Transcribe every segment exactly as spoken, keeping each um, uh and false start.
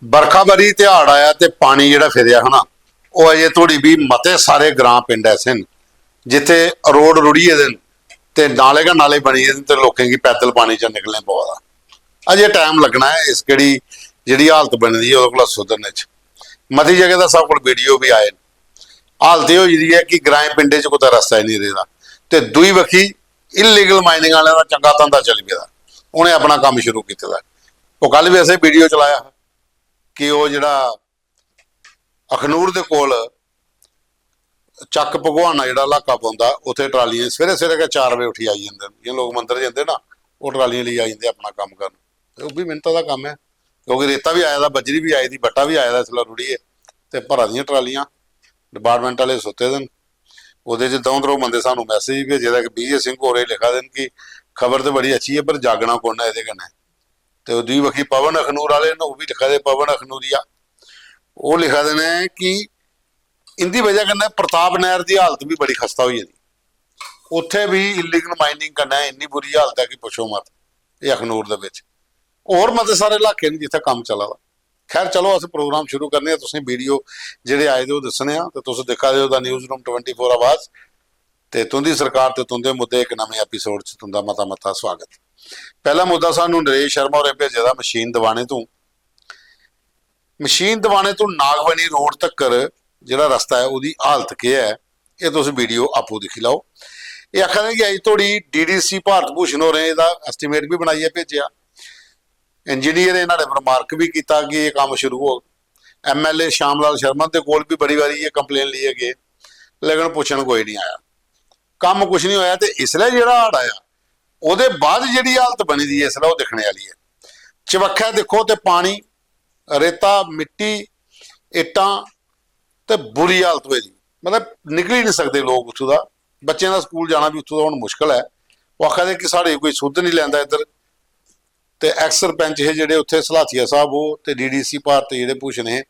बरखा बरी ते हाड़ आया ते पानी जेह्ड़ा फिरेआ हा ना, ओह् अजें धोड़ी बी मते सारे ग्रां पिंड ऐसे न जित्थै रोड रुढ़ी गेदे न ते नाले गै नाले बनी गेदे न ते लोकें गी पैदल पानी च निकलने पवा दा। अजें टाइम लग्गना ऐ इस केह्ड़ी जेह्ड़ी हालत बनी दी ऐ ओह्दे कोला सुधरने च। मती जगह दा साढ़े कोल वीडियो बी आए न। हालत एह् होई दी ऐ कि ग्राएं पिंडें च कुतै रस्ता ही निं रेह्दा ते दूई बक्खी इलीगल माइनिंग आह्लें दा चंगा धंधा चली पेदा, उ'नें अपना कम्म शुरू कीते दा। ओह् कल बी असें वीडियो चलाया हा कि ओह् जेह्ड़ा अखनूर दे कोल चक्क भगवाना जेह्ड़ा इलाका पौंदा, उत्थै ट्रालियां सवेरे सवेरे गै चार बजे उठी आई जंदे न। जि'यां लोक मंदर जंदे ना, ओह् ट्रालियां लेई आई जंदे अपना कम्म करन। ते ओह् बी मिन्नता दा कम्म ऐ, क्योंकि रेता बी आए दा, बज्जरी बी आई दी, बट्टा बी आए दा इसलै रुढ़ियै, ते भरा दियां ट्रालियां डिपार्टमेंट आह्ले सुत्ते दे न। ओह्दे च द'ऊं त्र'ऊं बंदे सानूं मैसेज बी भेजे दा कि विजय सिंह होर एह् लिखा दे न कि खबर ते बड़ी अच्छी ऐ, पर जागना कु'न ऐ एह्दे कन्नै? ते ओह् दूई बक्खी पवन अखनूर आह्ले न, ओह् बी लिखा दे, पवन अखनूरिया, ओह् लिखा दे न कि इंदी बजह कन्नै प्रताप नैह्र दी हालत बी बड़ी खस्ता होई गेदी। उत्थै बी इलीगल माइनिंग कन्नै इन्नी बुरी हालत ऐ कि पुच्छो मत। एह् अखनूर दे बिच होर मते सारे इलाके न जित्थै कम्म चला दा। खैर, चलो, अस प्रोग्राम शुरू करने आं। तुसें वीडियो जेह्ड़े आए दे ओह् दस्सने आं ते तुस दिक्खा दे ओ the news room twenty four आवाज ते तुं'दी सरकार ते तुं'दे मुद्दे इक नमें एपिसोड च तुं'दा मता मता स्वागत। पैह्ला मुद्दा सानूं नरेश शर्मा होरें भेजे दा मशीन दवाने तों। मशीन दवाने तों नागबनी रोड तक्कर जेह्ड़ा रस्ता ऐ ओह्दी हालत केह् ऐ, एह् तुस वीडियो आपूं दिक्खी लैओ। एह् आखा दे कि अजें धोड़ी डीडीसी भारत भूषण होरें एह्दा एस्टीमेट बी बनाइयै भेजेआ, इंजीनियर ने न्हाड़े पर मार्क बी कीता कि एह् कम्म शुरू होग। एमएलए श्याम लाल शर्मा दे कोल बी बड़ी बारी एह् कंप्लेन लेइयै गे, लेकिन पुच्छन कोई निं आया, कम्म कुछ निं होया। ते इसलै जेह्ड़ा हाड़ आया, ओह्दे बाद जेह्ड़ी हालत बनी दी ऐ इसलै, ओह् दिक्खने आह्ली ऐ। चबक्खै दिक्खो ते पानी, रेता, मिट्टी, इट्टां, ते बुरी हालत होई दी, मतलब, निकली निं सकदे लोक उत्थूं दा। बच्चें दा स्कूल जाना बी उत्थूं दा हून मुश्कल ऐ। ओह् आखा दे कि साढ़ी कोई सुध निं लैंदा इद्धर। ते एक्स सरपंच हे जेह्ड़े उत्थै, सलाथिया साहब, ओह् ते डीडीसी भारत जेह्ड़े भूषण हे,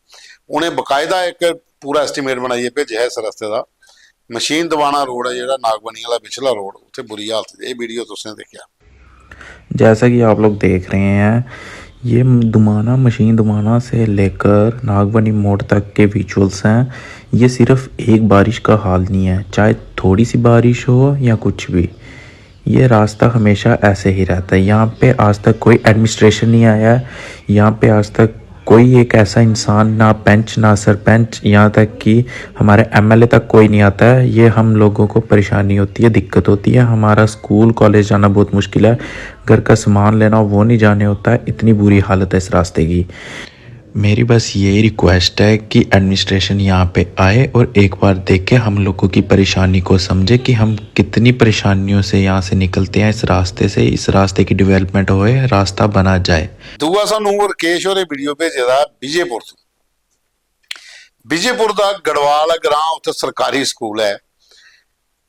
उ'नें बकायदा इक पूरा एस्टीमेट बनाइयै भेजेआ इस रस्ते दा। मशीन दवाना रोड ऐ जेह्ड़ा नागबनी आह्ला पिछला रोड, उत्थै बुरी हालत। एह् वीडियो तुसें दिक्खेआ। जैसा कि आप लोग देख रहे हैं, ये दुमाना, मशीन दुमाना से लेकर नागबनी मोड़ तक के विजुअल्स हैं। ये सिर्फ एक बारिश का हाल नहीं है, चाहे थोड़ी सी बारिश हो या कुछ भी, ये रास्ता हमेशा ऐसे ही रहता है। यहाँ पे आज तक कोई एडमिनिस्ट्रेशन नहीं आया है, यहाँ पे आज तक कोई एक ऐसा इंसान, ना पंच ना सरपंच, यहाँ तक कि हमारे एमएलए तक कोई नहीं आता है। ये हम लोगों को परेशानी होती है, दिक्कत होती है। हमारा स्कूल कॉलेज जाना बहुत मुश्किल है, घर का सामान लेना हो वो नहीं जाने होता है, इतनी बुरी हालत है इस रास्ते की। मेरी बस यही रिक्वेस्ट है कि एडमिनिस्ट्रेशन यहाँ पे आए और एक बार देखे, हम लोगों की परेशानी को समझे कि हम कितनी परेशानियों से यहाँ से निकलते हैं इस रास्ते से, इस रास्ते की डेवलपमेंट होए, रास्ता बना जाए। दूआ सानू रकेश होरें वीडियो भेजे दा विजयपुर तों। विजयपुर दा गढ़वाल ग्रां, उत्थै सरकारी स्कूल ऐ।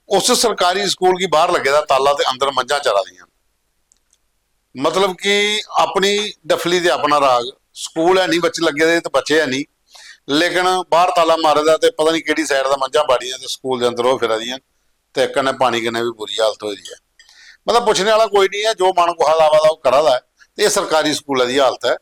उस सरकारी स्कूल गी बाहर लग्गे दा ताला ते अंदर मज्झां चरा दियां न। मतलब कि अपनी डफली ते अपना राग। स्कूल है नहीं, बच्चे लग्गे दे ते बच्चे है नहीं, लेकिन बाहर ताला मारे दा ते पता नहीं केह्ड़ी साइड दा मज्झां बाड़ियां ते स्कूल दे अंदर ओह् फिरा दियां न ते कन्नै पानी कन्नै बी बुरी हालत होई दी ऐ। मतलब, पुच्छने आह्ला कोई निं ऐ, जो मन कुसै दा आवा दा ओह् करा दा ऐ। ते एह् सरकारी स्कूलै दी हालत ऐ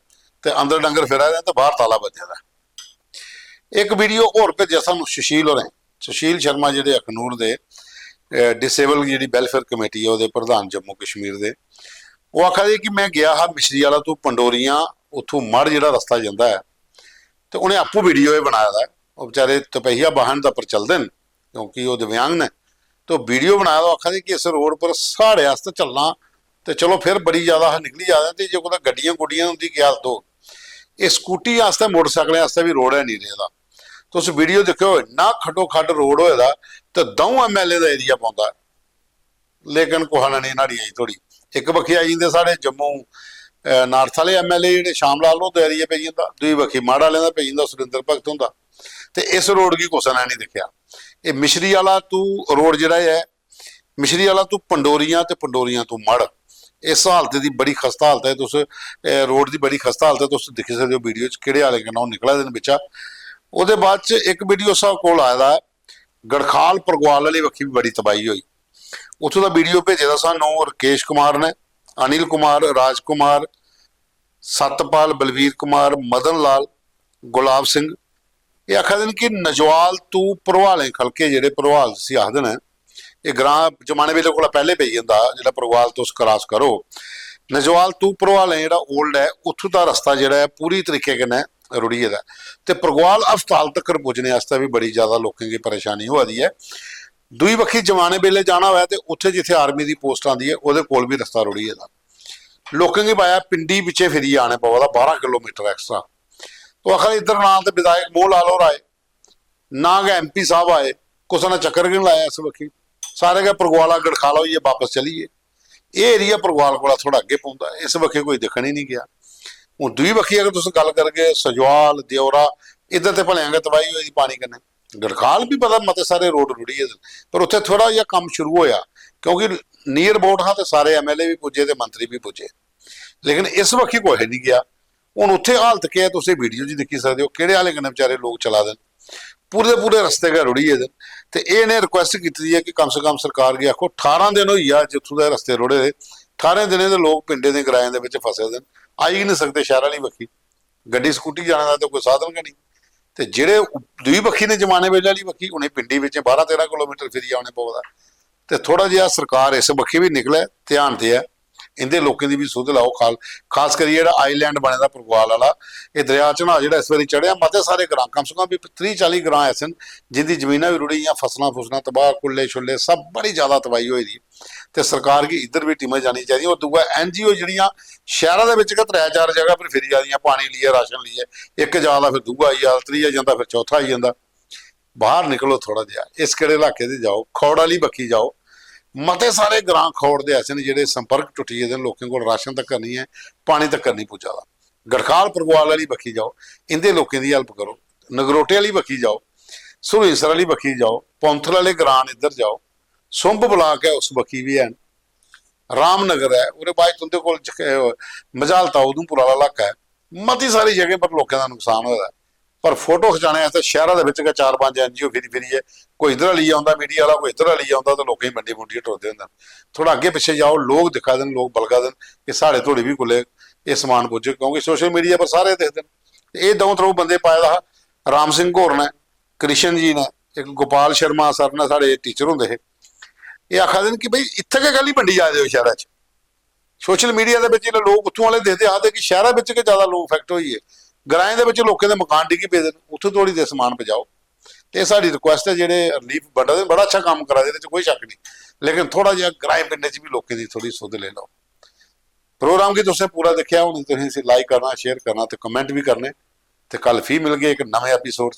ते अंदर डंगर फिरा दे न ते बाहर ताला बज्जे दा ऐ। इक वीडियो होर भेजेआ सानूं सुशील होरें। सुशील शर्मा जेह्ड़े अखनूर दे, अ, डिसेबल जेह्ड़ी वेलफेयर कमेटी ऐ ओह्दे प्रधान जम्मू कश्मीर दे, ओह् आखा दे कि में गेआ हा मिश्री आह्ला तू पंडोरियां, उत्थूं मढ़ जेह्ड़ा रस्ता जंदा ऐ, ते उ'नें आपूं वीडियो एह् बनाए दा ऐ। ओह् बेचारे तपेहिया वाहन दे उप्पर चलदे न क्योंकि ओह् दिव्यांग न, ते ओह् वीडियो बनाए दा, ओह् आखा दे कि इस रोड पर साढ़े आस्तै चलना ते चलो फिर बड़ी ज्यादा अस निकली जा दे, ते जे कुतै गड्डियां गुड्डियां उं'दी केह् हालत होग? एह् स्कूटी आस्तै, मोटरसाइकलें आस्तै बी रोड है निं रेह् दा। तुस वीडियो दिक्खेओ, इन्ना खड्डो खड्ड रोड होए दा, ते द'ऊं एमएलए दा एरिया पौंदा, लेकिन कुसै ने निं न्हाड़ी अजें धोड़ी। इक बक्खी आई जंदे साढ़े जम्मू, अ, नार्थ आह्ले एमएलए जेह्ड़े, शाम लाल होंदे एरिया पेई जंदा, दूई बक्खी मढ़ आह्लें दा पेई जंदा, सुरिंदर भगत होंदा। ते इस रोड गी कुसै ने निं दिक्खेआ। एह् मिश्री आह्ला तू रोड जेह्ड़ा ऐ, मिश्री आह्ला तू पंडोरियां ते पंडोरियां तू मढ़, इस हालत दी बड़ी खस्ता हालत ऐ। तुस, ए, रोड दी बड़ी खस्ता हालत ऐ, तुस दिक्खी सकदे ओ वीडियो च केह्ड़े हालें कन्नै ओह् निकला दे न बिच्चा। ओह्दे बाद च इक वीडियो साढ़े कोल आए दा ऐ, गड़खाल परगवाल आह्ली बक्खी बी बड़ी तबाही होई। उत्थूं दा वीडियो भेजे दा सानू रकेश कुमार ने, अनिल कुमार, राज कुमार, सतपाल, बलवीर कुमार, मदन लाल, गुलाब सिंह, एह् आखा दे न कि नजवाल तू भरवालें खलके, जेह्ड़े भरवाल जिसी आखदे न, एह् ग्रां जमाने बेल्लै कोला पैह्ले पेई जंदा हा, जेल्लै परगवाल तुस क्रॉस करो, नजवाल तू भरवालें जेह्ड़ा ओल्ड ऐ, उत्थूं दा रस्ता जेह्ड़ा ऐ, पूरी तरीके कन्नै रुढ़ी गेदा ऐ। ते परगवाल हस्पताल तक्कर पुज्जने आस्तै बी बड़ी ज्यादा लोकें गी परेशानी होआ दी ऐ। दूई बक्खी जमाने बेल्लै जाना होऐ ते उत्थै जित्थै आर्मी दी पोस्ट आंदी ऐ, ओह्दे कोल बी रस्ता रुढ़ी गेदा। लोकें गी पाया पिंडी बिच्चे फिरियै आने पवा दा, बारां किलोमीटर एक्स्ट्रा। तो आखा दे इद्धर ना ते विधायक मोहन लाल होर आए, ना गै एमपी साहब आए, कुसै ने चक्कर गै निं लाया इस बक्खी। सारे गै परगवाला गड़खाला होइयै बापस चली गे। एह् एरिया परगवाल कोला थोह्ड़ा अग्गें पौंदा, इस बक्खी कोई दिक्खन ही निं गेआ। हून दूई बक्खी अगर तुस गल्ल करगे, सजवाल, देओरा, इद्धर ते भलेआं गै तबाही होई दी पानी कन्नै। गड़खाल बी पता मते सारे रोड रुढ़ी गेदे न, पर उत्थै थोह्ड़ा जेहा कम्म शुरू होआ, क्योंकि नियर अबाउट हा ते सारे एमएलए बी पुज्जे ते मंत्री बी पुज्जे, लेकिन इस बक्खी कुसै निं गेआ। हून उत्थै हालत केह् ऐ, तुस एह् वीडियो च दिक्खी सकदे ओ, केह्ड़े हालें कन्नै बेचारे लोक चला दे न, पूरे दे पूरे रस्ते गै रुढ़ी गेदे न। ते एह् इ'नें रिक्वेस्ट कीती दी ऐ कि कम से कम सरकार गी आखो, ठारां दिन होई गेआ अज्ज उत्थूं दे रस्ते रुढ़े दे, ठारें दिनें दे लोक पिंडें दे ग्राएं दे बिच फसे दे न, आई गै निं सकदे शैह्रा आह्ली बक्खी। गड्डी स्कूटी जाने दा ते कोई साधन गै निं। ते जेह्ड़े उ-, दूई बक्खी ने जमाने बेल्ले आह्ली बक्खी, उ'नें पिंडी बिच्चें बारां तेरां किलोमीटर फिरियै औने पवा दा। ते थोह्ड़ा जेहा सरकार इस बक्खी बी निकलै, ध्यान देऐ, इं'दे लोकें दी बी सुध लैओ। खाल-, खास करियै जेह्ड़ा आइलैंड बने दा परगवाल आह्ला, एह् दरेआ चन्हां जेह्ड़ा इस बारी चढ़ेआ, मते सारे ग्रां, कम से कम बी त्रीह् चाली ग्रां ऐसे न जिं'दी जमीनां बी रुढ़ी गेइयां, फसलां फुसलां तबाह्, कुल्ले शुल्ले, सब बड़ी ज्यादा तबाही होई दी। ते सरकार गी इद्धर बी टीमां जानियां चाहिदियां। और दूआ, एनजीओ जेह्ड़ियां शैह्रा दे बिच गै त्रै चार जगह पर फिरी जा दियां, पानी लेइयै, राशन लेइयै, इक जा दा फिर दूआ आई जा, त्रीया जंदा फिर चौथा आई जंदा। बाहर निकलो थोह्ड़ा जेहा, इस केह्ड़े इलाके दे जाओ, खौड़ आह्ली बक्खी जाओ। मते सारे ग्रां खौड़ दे ऐसे न जेह्ड़े संपर्क टुट्टी गेदे न, लोकें कोल राशन तक निं ऐ, पानी तक निं पुज्जा दा। गड़खाल परगवाल आह्ली बक्खी जाओ, इं'दे लोकें दी हेल्प करो। नगरोटे आह्ली बक्खी जाओ, सरूईंसर आह्ली बक्खी जाओ, पौंथल आह्ले ग्रां न इद्धर जाओ, सुंब ब्लाक ऐ उस बक्खी बी हैन, रामनगर ऐ, ओह्दे बाद तुं'दे कोल जख-, मजालता उधमपुर आह्ला इलाका ऐ, मती सारी जगहें पर लोकें दा नुकसान होए दा ऐ। पर फोटो खचाने आस्तै शैह्रा दे बिच गै चार पंज एनजीओ फिरी फिरियै, कोई इद्धरा लेई औंदा मीडिया आह्ला, कोई इद्धरा लेई औंदा, ते लोकें गी बंडी बुंडियै टुरदे होंदे न। थोह्ड़ा अग्गें पिच्छें जाओ, लोक दिक्खा दे न, लोक बलगा दे न कि साढ़े धोड़ी बी कुल्लै एह् समान पुज्जे, क्योंकि सोशल मीडिया पर सारे दिखदे न। ते एह् द'ऊं त्र'ऊं बंदे पाए दा हा, राम सिंह होर ने, कृष्ण जी ने, इक गोपाल शर्मा सर ने, साढ़े टीचर होंदे हे, एह् आखा दे न कि भाई इत्थै गै कैह्ली बंडी जा दे ओ शैह्रा च? सोशल मीडिया दे बिच जिसलै लोक उत्थूं आह्ले दिखदे, आखदे कि शैह्रा बिच गै ज्यादा लोक अफेक्ट होई गे, ग्राएं दे बिच लोकें दे मकान डिग्गी पेदे न, उत्थूं धोड़ी ते समान पजाओ। ते एह् साढ़ी रिक्वेस्ट ऐ, जेह्ड़े रिलीफ बंडा दे, बड़ा अच्छा कम्म करा दे, एह्दे च कोई शक्क नेईं, लेकिन थोह्ड़ा जेहा ग्राएं पिंडें च बी लोकें दी थोह्ड़ी सुध लेई लैओ। प्रोग्राम गी तुसें पूरा दिक्खेआ, हून तुसें इसी लाइक करना, शेयर करना ते कमेंट बी करने। ते कल फ्ही मिलगे इक नमें एपिसोड।